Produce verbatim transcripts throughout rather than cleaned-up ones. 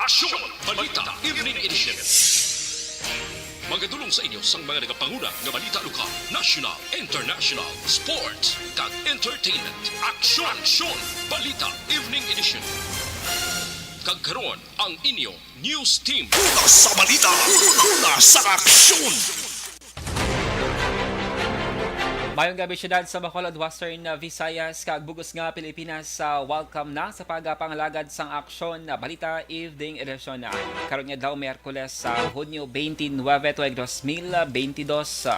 Aksyon! Balita Evening Edition. Magadulong sa inyo sang mga nagapanguna nga balita lokal, national, international, sports, kag entertainment. Aksyon! Aksyon! Balita Evening Edition. Kag karon, ang inyo news team. Una sa balita, una sa aksyon. Mayong gabi, syudad sa Bacolod, Western Visayas, kag bug-os nga Pilipinas. Ah, welcome na sa pagpangalagad sang Aksyon na Balita Evening Edition. Karon nga adlaw, Miyerkules, sa Hunyo twenty-nine, tuig dos mil twenty-dos.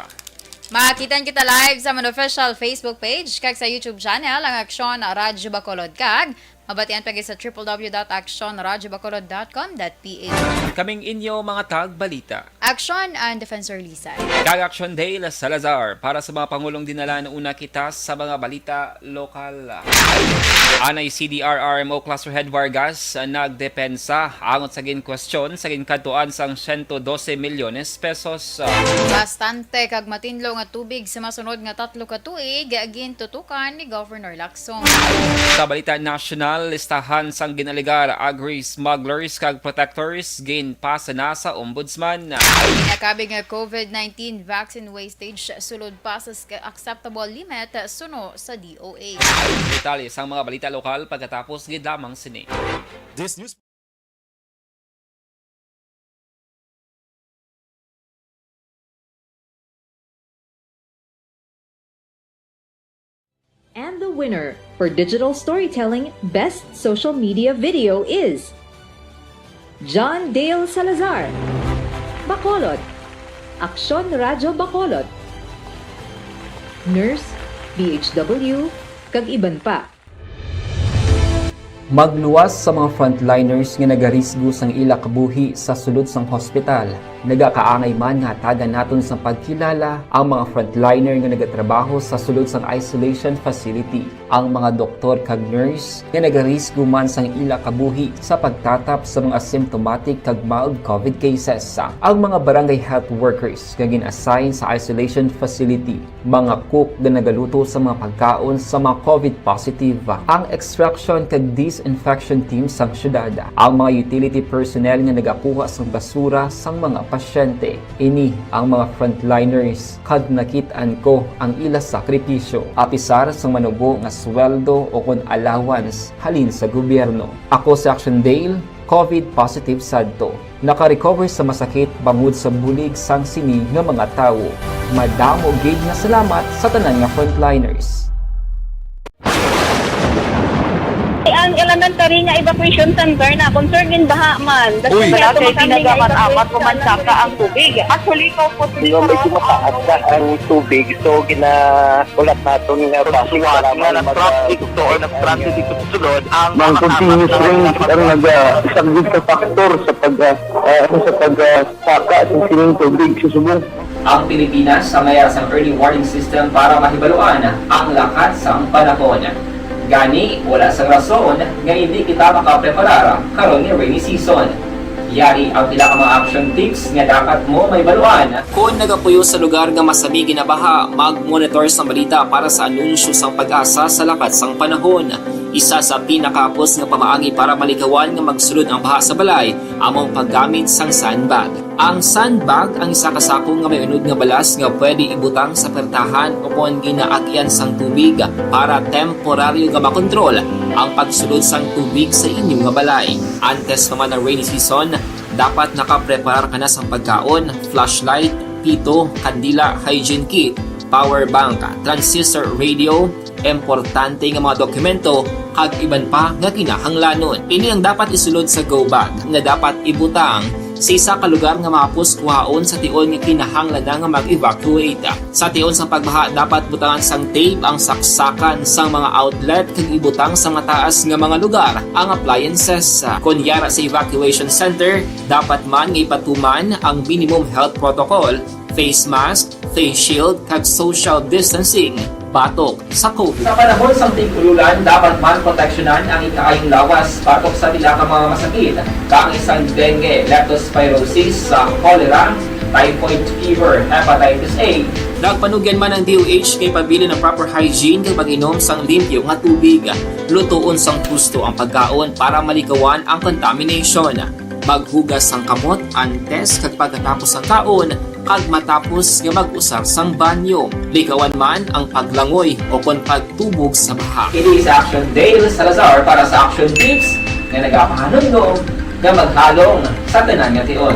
Makita kita live sa amon official Facebook page kag sa YouTube channel, ang Aksyon Radyo Bacolod, kag mabatian pa gid sa triple W dot action radyo bacolod dot com dot P H. Kaming inyo mga tagbalita. Action and Defensor Lisay. Kag Action Dale Salazar. Para sa mga pangulong dinala, una kita sa mga balita lokal. Anay C D R R M O Cluster Head Vargas, nagdepensa angot sa ginkwestiyon sa ginkadtuan sang siyento dose milyones pesos. Bastante kag matinlo nga tubig sa masunod nga tatlo ka tuig, gintutukan ni Governor Lacson. Sa balita nasyonal, listahan sang ginalegar agri-smugglers kag protectors ginpasa na sa Ombudsman. Nakabig nga COVID nineteen vaccine wastage sulod pa sa sk-, acceptable limit suno sa D O H. Detalye sang mga balita lokal pagkatapos gid lamang sini. This news And the winner for digital storytelling best social media video is John Dale Salazar, Bacolod, Aksyon Radyo Bacolod, nurse, B H W, kag iban pa. Magluwas sa mga frontliners nga nagarisgo sang ila kabuhi sa sulod sang hospital. Nagakaangay man nga hatagan naton sang pagkilala ang mga frontliner nga nagatrabaho sa sulod sang isolation facility, ang mga doktor kag nurse nga nagarisgo man sang ila kabuhi sa pagtatap sa mga asymptomatic kag mild COVID cases, ang mga barangay health workers nga gin-assign sa isolation facility, mga cook nga nagaluto sa mga pagkaon sa mga COVID positive, ang extraction kag disinfection team sang syudad, ang mga utility personnel nga nagakuha sang basura sang mga pasyente. Ini ang mga frontliners, kag nakit-an ko ang ila sakripisyo, apisar sang manubo nga sweldo o kon allowance halin sa gobyerno. Ako si Action Dale, COVID positive sadto. Naka-recover sa masakit bangod sa bulig sang sini nga mga tawo. Madamo gid nga salamat sa tanan nga frontliners. Ang elementary nga evacuation center na concern in baha man. Uy. Wala kay tinaga man amat ko man saka ang tubig. Actually, ko po. Di ba, medyo mataas na ang tubig, so gina- Ulat naton nga basic nga nag-traffic to or nag-transit dito sa sulod ang mga continuous rain ang nag-, ah, isa gid ka factor sa pag, ah, ah, sa pag, ah, saka sa sining tubig sa subong. Ang Pilipinas sa mayara sang early warning system para mahibaluan ang lakat sang panahon. Gani, wala sang rason nga indi kita makapreparar karon nga rainy season. Yari ang pila ka mga action tips nga dapat mo mahibaluan. Kon nagapuyo sa lugar nga masami ginabaha, mag-monitor sang balita para sa anunsyo sang PAGASA sa lakat sang panahon. Isa sa pinakahapos nga pamaagi para malikawan nga magsulod ang baha sa balay amo ang paggamit sang sandbag. Ang sandbag ang isa ka sako nga may unod nga balas nga pwede ibutang sa pertahan o kon ginaagyan sang tubig para temporaryo nga makontrol ang pagsulod sang tubig sa inyo nga balay. Antes pa man ang rainy season, dapat nakapreparar ka na sang pagkaon, flashlight, pito, kandila, hygiene kit, power bank, transistor radio, importante nga mga dokumento, kag iban pa nga kinahanglanon. Ini ang dapat isulod sa go bag nga dapat ibutang sa isa ka lugar nga mahapos kuhaon sa tion nga kinahanglan na nga mag-evacuate. Sa tion sang pagbaha, dapat butangan sang tape ang saksakan sang mga outlet kag ibutang sa mataas nga mga lugar ang appliances. Kon yara sa evacuation center, dapat man nga ipatuman ang minimum health protocol, face mask, face shield, kag social distancing batok sa COVID. Sa panahon sang tig-ululan, dapat man proteksyonan ang ikaayong lawas batok sa pila ka mga masakit, kaangay sang dengue, leptospirosis, sa cholera, typhoid fever, hepatitis A. Nagpanugyan man ang D O H nga ipabilin ang proper hygiene kag pag-inom sang limpyo nga tubig. Lutoon sang husto ang pagkaon para malikawan ang contamination. Paghugas sang kamot antes kag pagkatapos sang kaon, kag matapos nga mag-usar sang banyo. Likawan man ang paglangoy o kon pagtubog sa baha. Ini sa Action Dale Salazar para sa Action Tips nga nagapahanumdom nga maghalong sa tanan nga tion.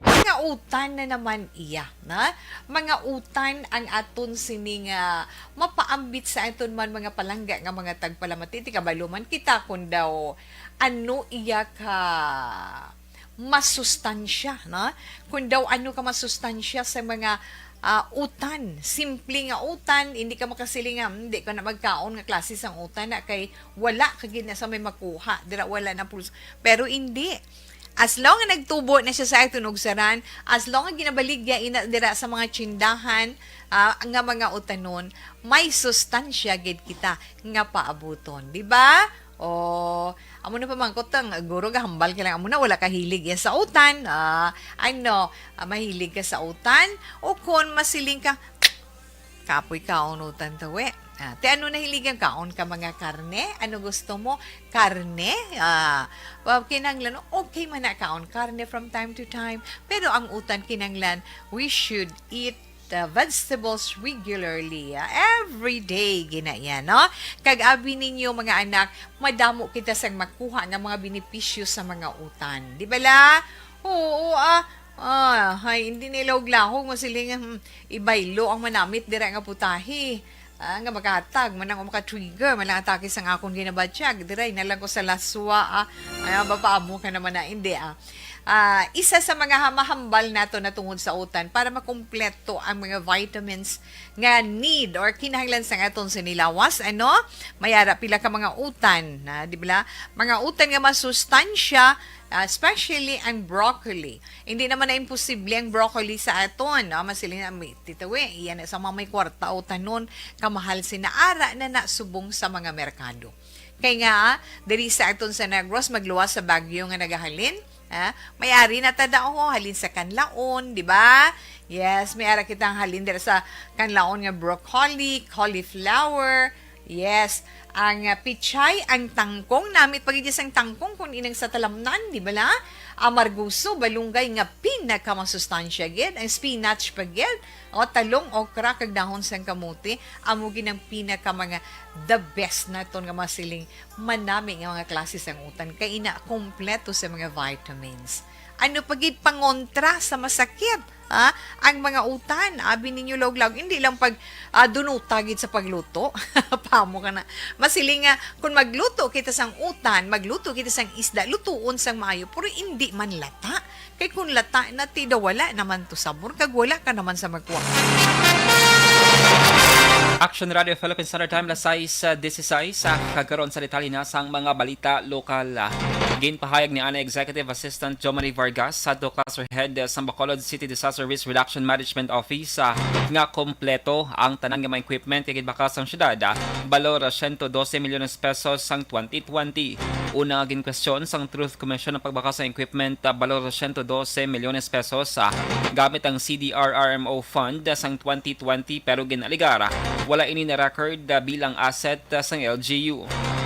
Mga utan na naman iya, na? Mga utan ang aton sining, ah, mapaambit sa aton man mga palangga nga mga tagpalamati. Ti kabalo man kita kung daw ano iya ka masustansya, na? Kung daw ano ka masustansya sa mga, ah, utan. Simple nga utan, hindi ka makasiling nga, "Hmm, di ka na magkaon nga klase sang utan na kay wala ka gid na sa may makuha." Dira wala na pulos. Pero hindi. As long nga nagtubo na siya sa aton ugsaran, as long nga ginabaligya ina dira sa mga tsindahan, ah, nga mga utanon, may sustansya gid kita nga paabuton, di ba? O, amo na pamangkot ang guro, gahambal ka lang, amo na, wala ka hilig yan sa utan. Ah, ano, ah, mahilig ka sa utan? O kon masiling ka, kapoy kaon utan tawi. Ah, ti ano nahiligan kaon ka mga karne? Ano gusto mo? Karne? Ah, well, kinahanglan, okay man na kaon karne from time to time. Pero ang utan kinahanglan, we should eat uh, vegetables regularly, ah, every day, gina yan, no? Kag abi ninyo, mga anak, madamo kita sang makuha nga mga benepisyo sa mga utan. Di ba la? Oo, ah, ah, hay, hindi nila uglahog, masiling, hmm, ibaylo ang manamit dira nga putahe. Ah, nga makahatag man lang o maka-trigger man lang atake sang akon ginabatyag. Diray na lang ko sa laswa, ah. Ay, ah, mapaamo ka naman na, hindi, ah. Ah, isa sa mga ha-, mahambal nato na tungod sa utan para makumpleto ang mga vitamins nga need or kinahanglan sa aton sinilawas, ano? May ara pila ka mga utan, na, di ba? Mga utan nga masustansya, ah, especially ang broccoli. Hindi naman na imposible ang broccoli sa aton, no? Masiling na, may, titawi, iyan na sa mga may kwarta o tanon, kamahal sina ara na na subong sa mga merkado. Kay nga, diri sa aton sa Negros, magluwas sa bagyo nga nagahalin, ah, may ari na ta daw, halin sa kanlaon, di ba? Yes, may ara kitang halin dira sa kanlaon nga broccoli, cauliflower, yes, ang, ah, pichay, ang tangkong, namit pa gid sang tangkong kun inang sa talamnan, di ba la? Amargoso, balunggay nga pinakamasustansya gid, ang spinach pa gid, o talong, okra, kag dahon sang kamote, amo gid ang pinaka mga the best naton nga masiling manami nga mga klase sang utan, kay ina kompleto sa mga vitamins. Ano pa gid pangontra sa masakit? Ha? Ang mga utan, abi ninyo lawg-lawg, hindi lang pag, ah, dunuta gid sa pagluto. Pamo ka na. Masiling nga, kung magluto kita sang utan, magluto kita sang isda, lutuon sang maayo, pero hindi man lata. Kay kung lata na, ti daw wala naman to sabor, kag wala ka naman sa magkuha. Action Radio Philippine Standard Time, las sais, ah, dieciséis, ah, kag karon sa detalye na sang mga balita lokal, ah. Ginpahayag ni ana Executive Assistant Jomari Vargas, sa Class Head, ah, sang Bacolod City Disaster Risk Reduction Management Office, ah, nga kompleto ang tanan nga mga equipment nga ginbakal sang syudad, ah, balor, ah, siyento dose milyones pesos sang twenty twenty. Una nga ginkwestiyon sang Truth Commission ang pagbakal sang equipment, ah, balor siyento dose milyones pesos, ah, gamit ang C D R R M O fund, ah, sang twenty twenty, pero gin-alegar, ah, wala ini na-record, ah, bilang asset, ah, sang L G U.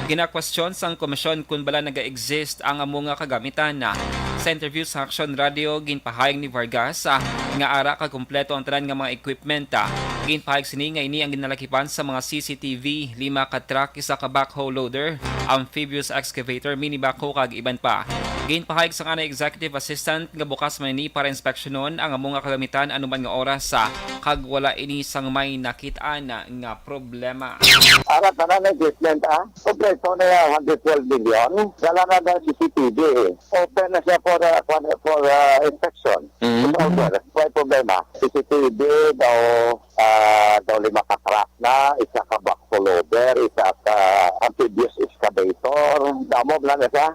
Ginakwestiyon sang komisyon kon bala naga-exist ang amo nga kagamitan, ah. Sa interview sa Action Radio, ginpahayag ni Vargas, ah, nga ara ka kompleto ang tanan nga mga equipment, ah. Ginpahayag sini nga ini ang ginalakipan sa mga C C T V, lima ka truck, isa ka backhoe loader, amphibious excavator, mini backhoe, kag iban pa. Ginpahayag sang ana Executive Assistant nga bukas man ini para inspeksyonon ang amo nga kagamitan anuman nga oras, ah, kag wala ini sang may nakit-an nga problema. Ara tanan ang equipment, ah. Kompleto na yung hundred twelve million. Dala na ng C C T V, eh. Open na siya for, uh, for, for, uh, inspection. Mm. It's over. May problema. C C T V daw, ah, daw lima ka truck na, isa ka backhoe loader, isa ka amphibious excavator. Damo lang na siya.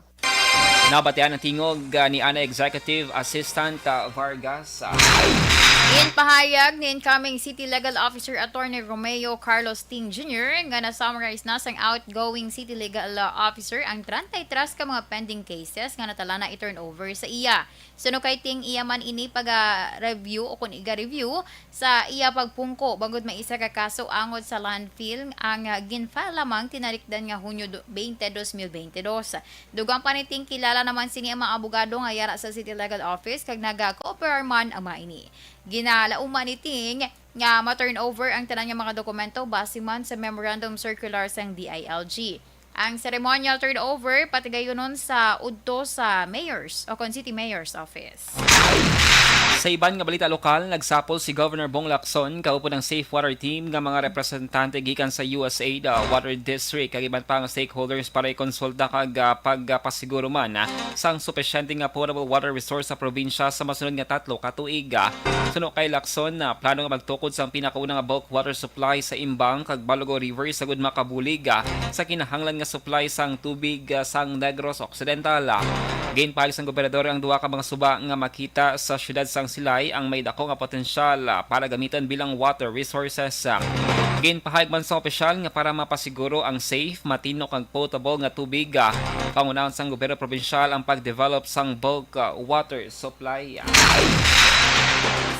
Nabatian ang tingog, ah, ni ana Executive Assistant, ah, Vargas, ah. Ginpahayag ni incoming City Legal Officer Attorney Romeo Carlos Ting Junior nga na-summarize na sang outgoing City Legal, ah, Officer ang treinta y tres ka mga pending cases nga natala na i-turnover sa iya. Suno kay Ting, iya man ini paga-review o kon iga-review sa iya pagpungko bangod may isa ka kaso angod sa landfill ang, ah, gin-file lamang tinalikdan nga Hunyo do-, twenty, twenty twenty-two. Dugang pa ni Ting, kilala naman sini ang mga abogado nga yara sa City Legal Office kag naga-cooperate man ang mga ini. Ginalauman ni Ting nga ma-turn over ang tanan nga mga dokumento base man sa memorandum circular sang D I L G. Ang ceremonial turnover patigayunon sa udto sa mayor's o kon city mayor's office. Sa iban nga balita lokal, nagsapol si Governor Bong Lacson kaupod ang Safe Water Team nga mga representante gikan sa U S A I D, ah, Water District, kag iban pa nga stakeholders para ikonsulta kag, ah, pagpasiguro man, ah, sang supisyente nga potable water resource sa probinsya sa masunod nga tatlo ka tuig. Suno kay Lacson, ah, plano nga magtukod sang pinakauna nga bulk water supply sa Imbang kag Balugo River sagud makabulig, ah, sa kinahanglan nga supply sang tubig, ah, sang Negros Occidental. Ginpahayag sang gobernador ang duha ka mga suba nga makita sa siyudad sang Silay ang may dako nga potensyal, ah, para gamiton bilang water resources. Ginpahayag man sa opisyal nga para mapasiguro ang safe, matino kag potable nga tubig, ah, pangunahon sang gobyerno probinsyal ang pag-develop sang bulk, ah, water supply.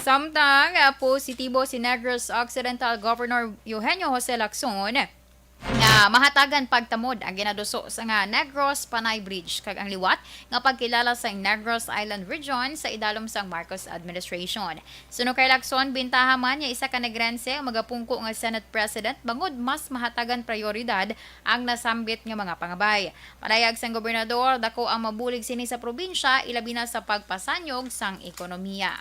Samtang, ah, positibo si Negros Occidental Governor Eugenio Jose Lacson, nga mahatagan pagtamod ang ginaduso sa nga Negros Panay Bridge kag ang liwat nga pagkilala sa Negros Island Region sa idalom sang Marcos administration. Suno kay Lacson, bintaha man nga isa ka Negrense ang magapungko nga Senate President bangod mas mahatagan prioridad ang nasambit nga mga pangabay. Panayag sang gobernador, dako ang mabulig sini sa probinsya, ilabi na sa pagpasanyog sang ekonomiya.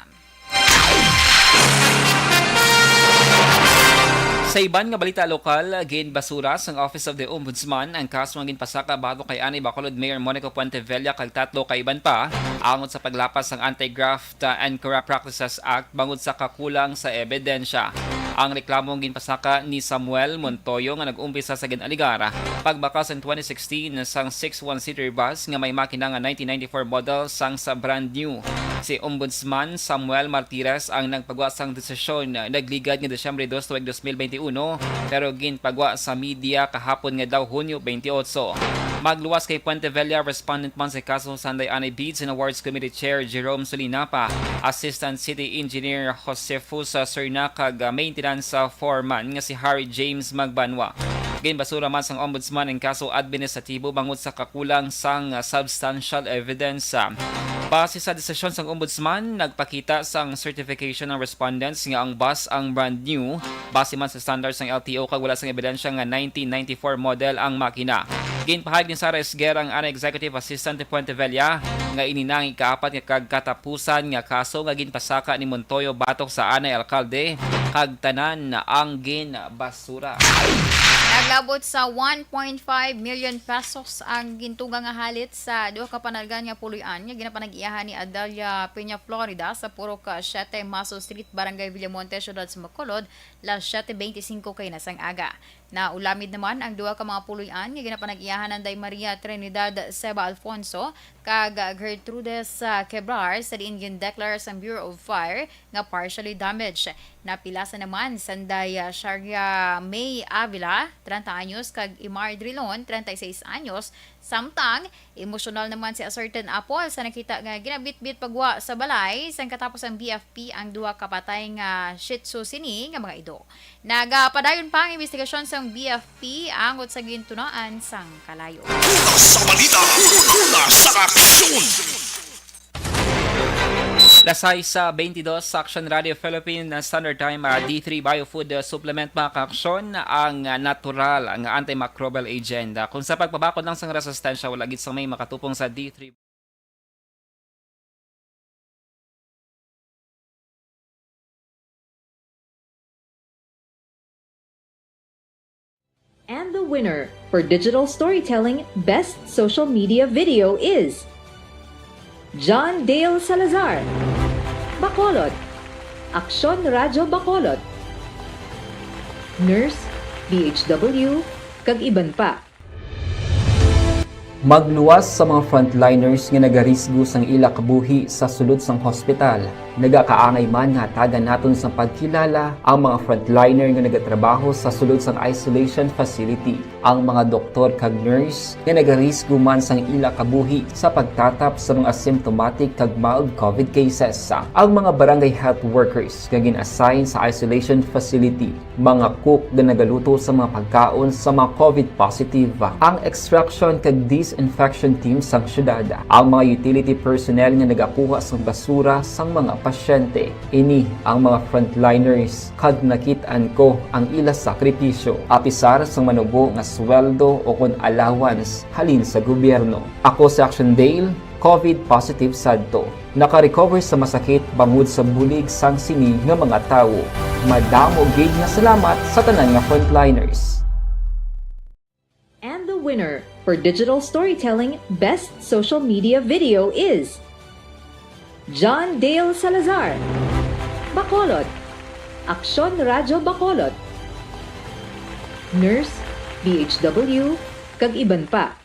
Sa iban nga balita lokal, ginbasura sang Office of the Ombudsman ang kaso nga ginpasaka batok kay anay Bacolod Mayor Monico Puentevella kag tatlo ka iban pa angot sa paglapas sang Anti-Graft, uh, and Corrupt Practices Act bangod sa kakulang sa ebidensya. Ang reklamo ginpasaka ni Samuel Montoyo nga nag-umpisa sa gin-alegar pagbakal sang twenty sixteen sang six one seater bus nga may makina nga nineteen ninety-four model sang sa brand new. Si Ombudsman Samuel Martires ang nagpagwa sang desisyon nagligad nga Disyembre dos tuig dos mil benti uno, pero ginpagwa sa media kahapon nga daw Hunyo twenty-eight. Magluwas kay Puentevella, respondent man sa kaso, sanday anay Bids and Awards Committee Chair Jerome Solinapa, Assistant City Engineer Josefus Serna, kag, ah, Maintenance, ah, Foreman nga si Harry James Magbanwa. Ginbasura man sang Ombudsman ang kaso administratibo bangod sa kakulang sang, ah, substantial evidence. Base sa desisyon sang Ombudsman, nagpakita sang certification ang respondents nga ang bus ang brand new, base man sa standards sang L T O, kag wala sang ebidensya nga nineteen ninety-four model ang makina. Ginpahayag ni Sara Esguerra, ang anay Executive Assistant ni Puentevella, nga ini na ang ikaapat nga kag katapusan nga kaso nga ginpasaka ni Montoyo batok sa anay alkalde kag tanan ang ginbasura. Naglabot sa one point five million pesos ang gintuga nga halit sa duha ka panalgan nga puloy-an nga ginapanag-iyahan ni Adalia Peña Florida sa Purok Siete, Maso Street, Barangay Villamonte, Siyudad sa Bacolod, las siete beintisinko kay na sang aga. Naulamid naman ang duha ka mga puloy-an nga ginapanag-iyahan ni Day Maria Trinidad Seba Alfonso kag Gertrudes, ah, Quebrar, sa diin gindeklara sang Bureau of Fire nga partially damaged. Napilasan naman sanday, ah, Sharia May Avila, treinta anyos, kag Imar Drilon, treinta y seis anyos. Samtang emosyonal naman si a certain Apple sa nakita nga ginabitbit pagwa sa balay sang katapos ang B F P ang duha ka patay nga Shih Tzu sini nga mga ido. Nagapadayon pa ang investigasyon sang B F P angot sa gintunaan sang kalayo. Una sa balita, una sa aksyon. Las sais beintidos sa Aksyon Radio Philippine Standard Time, ah, D three Biofood, ah, Supplement, mga kaaksyon, ang, ah, natural nga antimicrobial agent. Ah, kung sa pagpabakod lang sang resistensya, wala gid sang may makatupong sa D three. And the winner for Digital Storytelling Best Social Media Video is John Dale Salazar, Bacolod, Aksyon Radyo Bacolod, Nurse, D H W, kag iban pa. Magluwas sa mga frontliners nga nagarisgo sang ila kabuhi sa sulod sang hospital. Nagakaangay man nga hatagan naton sang pagkilala ang mga frontliner nga nagatrabaho sa sulod sang isolation facility, ang mga doktor kag nurse nga nagarisgo man sang ila kabuhi sa pagtatap sa mga symptomatic kag mild covid cases, ang mga barangay health workers nga gin-assign sa isolation facility, mga cook nga nagaluto sa mga pagkaon sa mga covid positive, ang extraction kag disinfection team sang syudad, ang mga utility personnel nga nagakuha sang basura sang mga pasyente. Ini ang mga frontliners, kag nakit-an ko ang ila sakripisyo, apisar sang manubo nga sweldo o kon allowance halin sa gobyerno. Ako si Action Dale, covid positive sadto. Naka-recover sa masakit bangod sa bulig sang sini nga mga tawo. Madamo gid nga salamat sa tanan nga frontliners. And the winner for digital storytelling best social media video is John Dale Salazar, Bacolod, Aksyon Radyo Bacolod, Nurse, D H W, kag iban pa.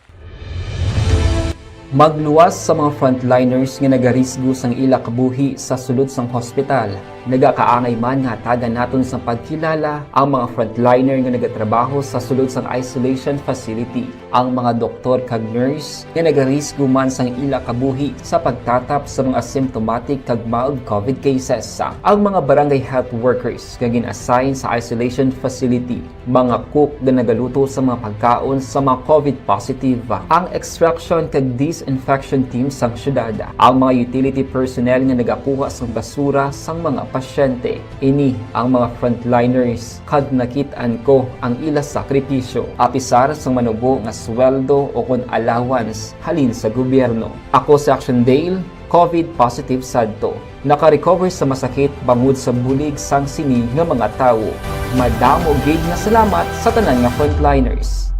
Magluwas sa mga frontliners nga nagarisgo sang ila kabuhi sa sulod sang hospital. Nagakaangay man nga hatagan naton sang pagkilala ang mga frontliner nga nagatrabaho sa sulod sang isolation facility, ang mga doktor kag nurse nga nagarisgo man sang ila kabuhi sa pagtatap sa mga symptomatic kag mild covid cases, ang mga barangay health workers nga gin-assign sa isolation facility, mga cook nga nagaluto sa mga pagkaon sa mga covid positive, ang extraction kag disinfection team sang syudad, ang mga utility personnel nga nagakuha sang basura sang mga pasyente. Ini ang mga frontliners, kag nakit-an ko ang ila sakripisyo, apisar sang manubo nga sweldo o kon allowance halin sa gobyerno. Ako si Action Dale, covid positive sadto. Naka-recover sa masakit bangod sa bulig sang sini nga mga tawo. Madamo gid nga salamat sa tanan nga frontliners.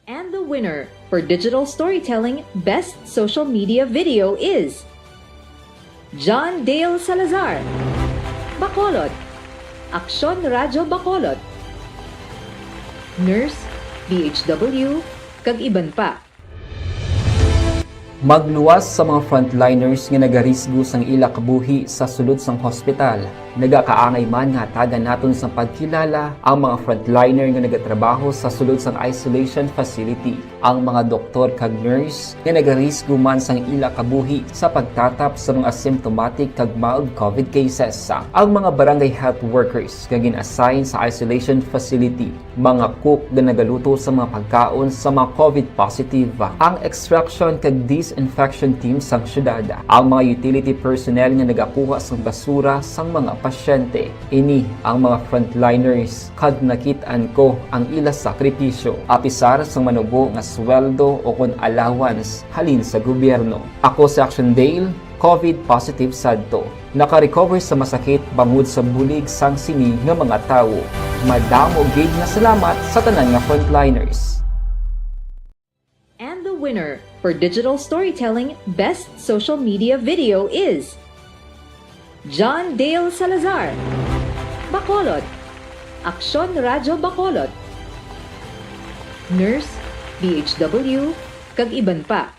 And the winner for digital storytelling best social media video is John Dale Salazar, Bacolod, Aksyon Radyo Bacolod, Nurse, D H W, kag iban pa. Magluwas sa mga frontliners nga nagarisgo sang ila kabuhi sa sulod sang hospital. Nagakaangay man nga hatagan naton sang pagkilala ang mga frontliner nga nagatrabaho sa sulod sang isolation facility, ang mga doktor kag nurse nga nagarisgo man sang ila kabuhi sa pagtatap sa mga symptomatic kag mild covid cases, ang mga barangay health workers nga gin-assign sa isolation facility, mga cook nga nagaluto sa mga pagkaon sa mga covid positive, ang extraction kag disinfection team sang syudad, ang mga utility personnel nga nagakuha sang basura sang mga pasyente. Ini ang mga frontliners, kag nakit-an ko ang ila sakripisyo, apisar sang manubo nga sweldo o kon allowance halin sa gobyerno. Ako si Action Dale, covid positive sadto. Naka-recover sa masakit bangod sa bulig sang sini nga mga tawo. Madamo gid nga salamat sa tanan nga frontliners. And the winner for digital storytelling best social media video is John Dale Salazar, Bacolod, Aksyon Radyo Bacolod, Nurse, D H W, kag iban pa.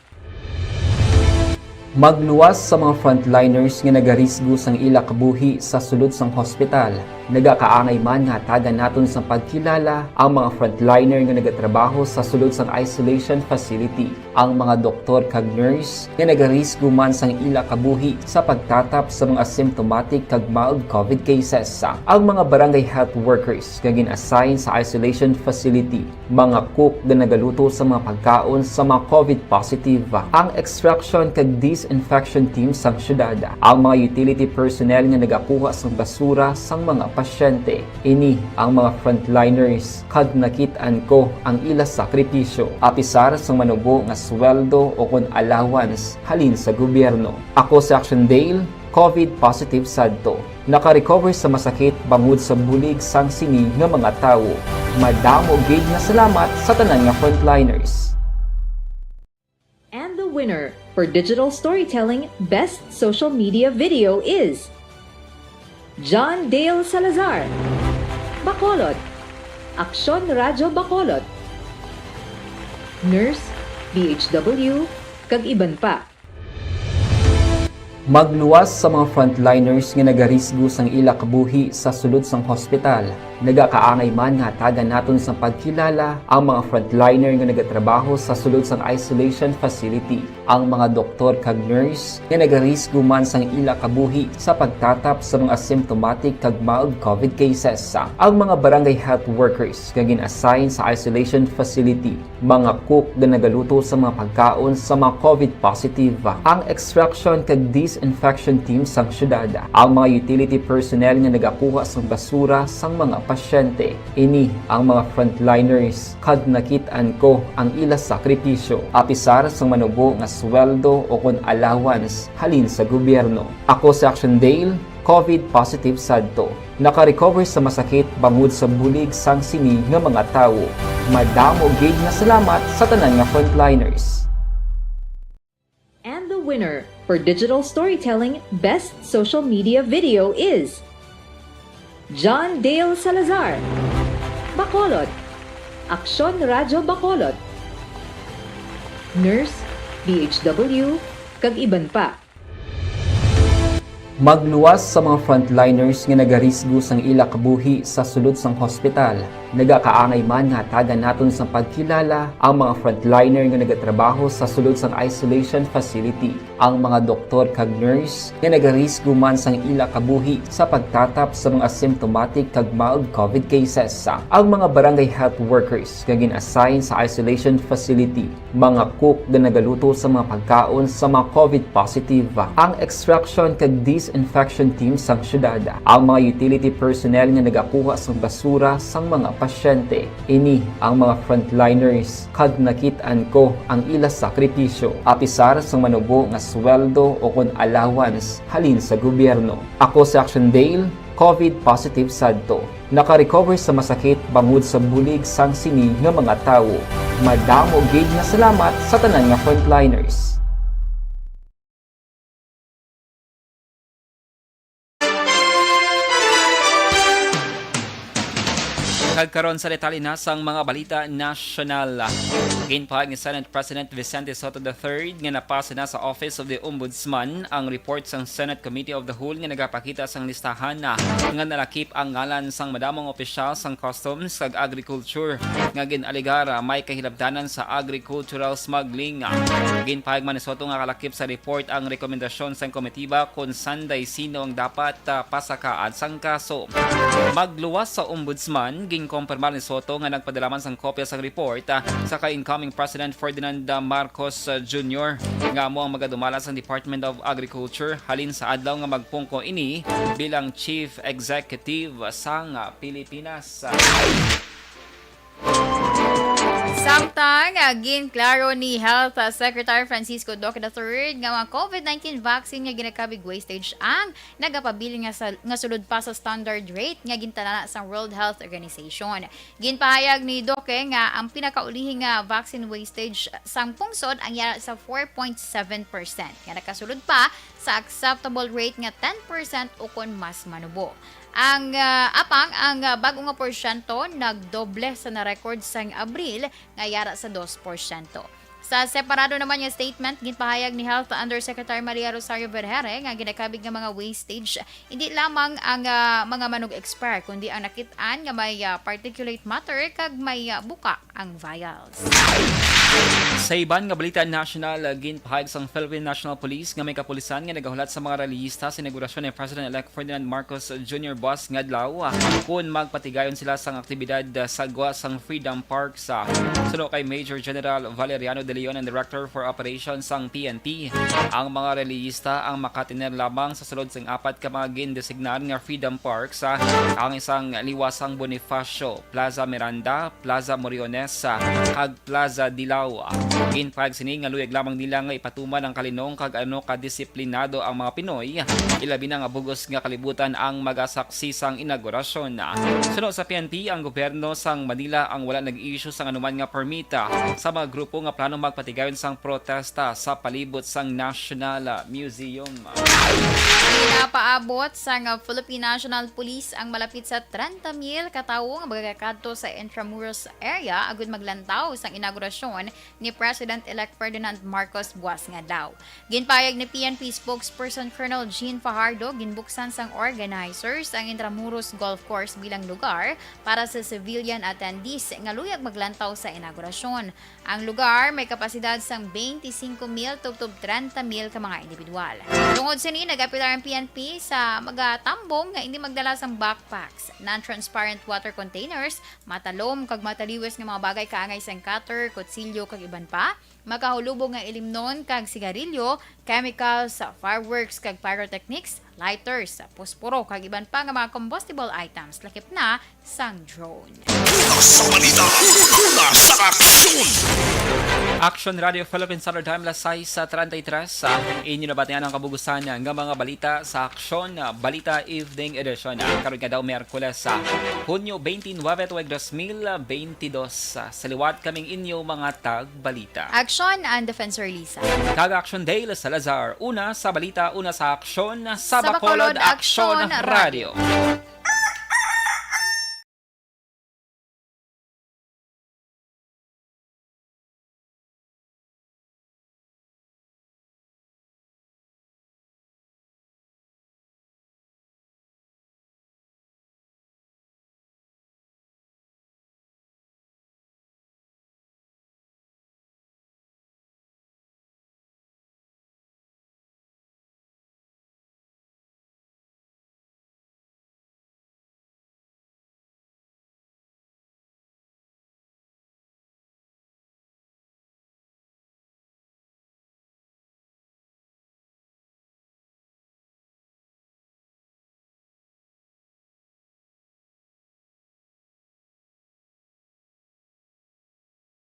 Magluwas sa mga frontliners nga nagarisgo sang ila kabuhi sa sulod sang hospital. Nagakaangay man nga hatagan naton sang pagkilala ang mga frontliner nga nagatrabaho sa sulod sang isolation facility, ang mga doktor kag nurse nga nagarisgo man sang ila kabuhi sa pagtatap sa mga symptomatic kag mild covid cases, ang mga barangay health workers nga gin-assign sa isolation facility, mga cook nga nagaluto sa mga pagkaon sa mga covid positive, ang extraction kag disinfection team sang syudad, ang mga utility personnel nga nagakuha sang basura sang mga pasyente. Ini ang mga frontliners, kag nakit-an ko ang ila sakripisyo, apisar sang manubo nga sweldo o kon allowance halin sa gobyerno. Ako si Action Dale, covid positive sadto. Naka-recover sa masakit bangod sa bulig sang sini nga mga tawo. Madamo gid nga salamat sa tanan nga frontliners. And the winner for digital storytelling best social media video is John Dale Salazar, Bacolod, Aksyon Radyo Bacolod, Nurse, D H W, kag iban pa. Magluwas sa mga frontliners nga nagarisgo sang ila kabuhi sa sulod sang hospital. Nagakaangay man nga hatagan naton sang pagkilala ang mga frontliner nga nagatrabaho sa sulod sang isolation facility, ang mga doktor kag nurse nga nagarisgo man sang ila kabuhi sa pagtatap sa mga asymptomatic kag mild COVID cases, ang mga barangay health workers nga gin-assign sa isolation facility, mga cook nga nagaluto sa mga pagkaon sa mga COVID positive, ang extraction kag disinfection team sang syudad, ang mga utility personnel nga nagakuha sang basura sang mga pasyente. Ini ang mga frontliners, kag nakit-an ko ang ila sakripisyo, apisar sang manubo nga sweldo o kon allowance halin sa gobyerno. Ako si Action Dale, COVID positive sadto. Naka-recover sa masakit bangod sa bulig sang sini nga mga tawo. Madamo gid nga salamat sa tanan nga frontliners. And the winner for Digital Storytelling Best Social Media Video is John Dale Salazar, Bacolod, Aksyon Radyo Bacolod, Nurse, D H W, kag iban pa. Magluwas sa mga frontliners nga nagarisgo sang ila kabuhi sa sulod sang hospital. Nagakaangay man nga hatagan naton sang pagkilala ang mga frontliner nga nagatrabaho sa sulod sang isolation facility, ang mga doktor kag nurse nga nagarisgo man sang ila kabuhi sa pagtatap sa mga asymptomatic kag mild COVID cases, ang mga barangay health workers nga gin-assign sa isolation facility, mga cook nga nagaluto sa mga pagkaon sa mga COVID positive, ang extraction kag disinfection team sang syudad, ang mga utility personnel nga nagakuha sang basura sang mga pasyente. Ini ang mga frontliners, kag nakit-an ko ang ila sakripisyo, apisar sang manubo nga sweldo o kon allowance halin sa gobyerno. Ako si Action Dale, COVID positive sadto. Naka-recover sa masakit bangod sa bulig sang sini nga mga tawo. Madamo gid nga salamat sa tanan nga frontliners. Kag karon sa detalye na sang mga balita nasyonal. Ginpahayag ni Senate President Vicente Sotto the third nga napasa na sa Office of the Ombudsman ang report sang Senate Committee of the Whole nga nagapakita sang listahan na nga nalakip ang ngalan sang madamong opisyal sang Customs kag Agriculture nga gin-alegar may kahilabtanan sa agricultural smuggling. Ginpahayag man ni Sotto nga kalakip sa report ang rekomendasyon sang komitiba kon sanday sino ang dapat, ah, pasakaad sang kaso. Magluwas sa Ombudsman, ginkumpirmar ni Sotto nga nagpadala man sang kopya sang report, ah, sa kay incoming President Ferdinand, ah, Marcos, ah, Junior, nga amo ang magadumala sang Department of Agriculture halin sa adlaw nga magpungko ini bilang Chief Executive sang, ah, Pilipinas. Samtang, ah, ginklaro ni Health, ah, Secretary Francisco Duque the third nga mga COVID nineteen vaccine nga ginakabig wastage ang nagapabilin nga sa, nga sulod pa sa standard rate nga gintalana sang World Health Organization. Ginpahayag ni Duque nga ang pinakaulihi nga vaccine wastage sang pungsod ang yara sa four point seven percent nga nakasulod pa sa acceptable rate nga ten percent ukon mas manubo. Ang, ah, apang ang, ah, bag-o nga porsyento nagdoble sa na-record sang Abril nga yara sa dos porsyento. Sa separado naman nga statement, ginpahayag ni Health Undersecretary Maria Rosario Vergeire nga ginakabig nga mga wastage indi lamang ang, ah, mga manug-expire, kundi ang nakit-an nga may, ah, particulate matter kag may, ah, buka ang vials. Sa iban nga balita nasyonal, ah, ginpahayag sang Philippine National Police nga may kapulisan nga nagahulat sa mga rallyista sa inaugurasyon ni President-elect Ferdinand Marcos Junior buas nga adlaw, ah, kon magpatigayon sila sang aktibidad, ah, sa gwa sang Freedom Park sa suno kay Major General Valeriano De Leon, ang Director for Operations sang P N P. Ang mga rallyista ang makatener lamang sa sulod sang apat ka mga gindesignar nga Freedom Parks, ah, ang isang liwasang Bonifacio, Plaza Miranda, Plaza Moriones, ah, kag Plaza Dilao. Ginpahayag sini nga luyag lamang nila nga ipatuman ang kalinong kag ano kadisiplinado ang mga Pinoy, ilabi na nga bug-os nga kalibutan ang magasaksi sang inaugurasyon. Suno sa P N P, ang gobyerno sang Manila ang wala nag-issue sang anuman nga permita sa mga grupo nga plano magpatigayon sang protesta sa palibot sang National Museum. Ginapaabot sang Philippine National Police ang malapit sa trenta mil ka tawo nga magakadto sa Intramuros area agud maglantaw sang inaugurasyon ni President-elect Ferdinand Marcos buwas nga adlaw. Ginpahayag ni P N P spokesperson Colonel Jean Fajardo, ginbuksan sang organizers ang Intramuros Golf Course bilang lugar para sa civilian attendees nga luyag maglantaw sa inaugurasyon. Ang lugar may kapasidad sang twenty-five mil tubtob thirty mil ka mga individual. Tungod sini, nag-apelar ang P N P sa magatambong nga hindi magdala sang backpacks, non-transparent water containers, matalom kag mataliwis nga mga bagay kaangay sang cutter, kutsilyo kag iban pa, makahulubog nga ilimnon kag sigarilyo, chemicals, fireworks kag pyrotechnics, lighters, posporo kag iban pa nga mga combustible items, lakip na sang drone. Una sa balita, una sa aksyon. Action Radio Philippines Standard Time, alas sais treinta y tres. Sa inyo nabatian ang kabugusan nga mga balita sa Aksyon, ah, Balita Evening Edition. Ah, karon nga daw Miyerkules sa Hunyo twenty-nine, tuig dos mil twenty-dos. Ah, sa liwat kaming inyo mga tagbalita. Aksyon, ang Defensor Lisa. Kag Action Dale Salazar. Una sa balita, una sa aksyon, sa, Sa Bacolod, Bacolod Action Action Radio.